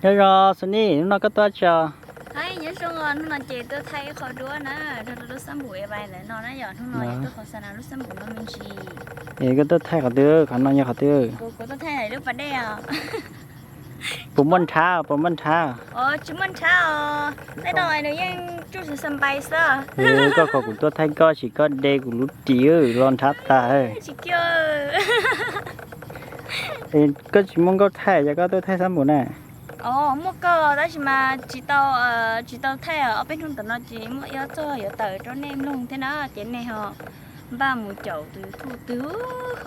Nyob zoo Sunny, hnub no koj tuaj tso? Nyob zoo, hnub no ces tuaj thaij qhov duab na, rau lub xab npum e vai ntawm no na yom, hnub no tuaj qhov xa na lub xab npum no me ntsis. Es koj tuaj thaij qhov twg, qhov no yog qhov twg? Kuv tuaj thaij lub pas dej os. Puas muaj nrhav, puas muaj nrhav? Tsis muaj nrhav os, tej no nws yeej tsuj xav xav npai xwb. Koj kom kuv tuaj thaij koj, sim koj de kuv lub ris los nrhav tas. Tsis kiag. Koj tsis muaj nkauj thaij, yog koj tuaj thaij xab npum na. Muaj koj tab sis mas tsis tau, tsis tau thaij ob peb hnub ntawm no ces muaj ib ob txoj yuav tawm rau nej mloog thiab na, ces nej ho npaj mus caum tus YouTube twg,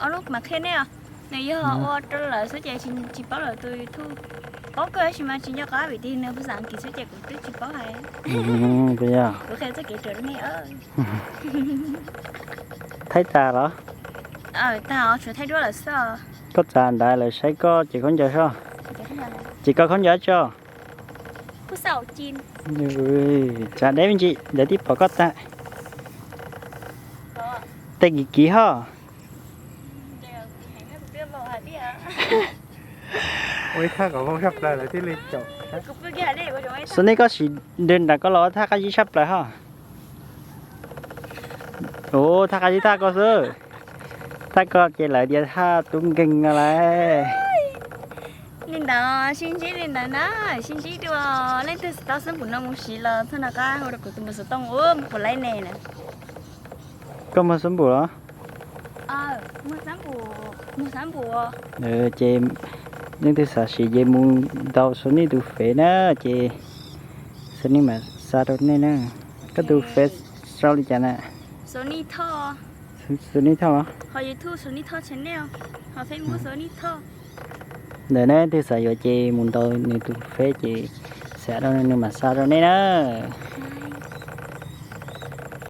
ob lub mas qhia nej os. Nws yog ua rau lawm xwb ces tsis paub lawm tus YouTube. Paub kawg tab sis mas tsis nco qab vim tias nws hu xas Askiv xwb ces kuv twb tsis paub hais. Kuv qhia txoj kev ruam rau nej. Thaij tas los? Tag os, tsuas thaij duab lawm xwb. Koj txav ntawd lawv saib koj ces khaub ncaws soj. Ces koj khaub ncaws tso. Txav deb me ntsis ntawd twb pom koj tag. Tej kiv kiv ho. Ua ib thaj kom zoo tshaj plaws lawv thiaj li caum. Xub nej koj sim nrog nram koj los thaj qab zib tshaj plaws ho. Ua thaj qab zib thaj koj xwb. Thaj koj ces lawv tias thaj tub nkeeg no lauj. Li ntawd sib ntsib li ntawd na, sib ntsib dua. Leej twg tau xab npum no mus siv los txog nram qab hu rau kuv tus mus xov tooj ua puas laib ne na. Koj muag xab npum los? Ces leej twg xav siv ces mus ntaus Sunny tus fev na, ces Sunny mam xa rau nej na. Koj tus fev sau li cas na? Sunny Thoj. Sunny Thoj los? Ho YouTube Sunny Thoj channel, ho Facebook Sunny Thoj. Ntawm nej twg xav yuav ces mus ntaus nws tus fev ces xa rau nws mam xa rau nej na.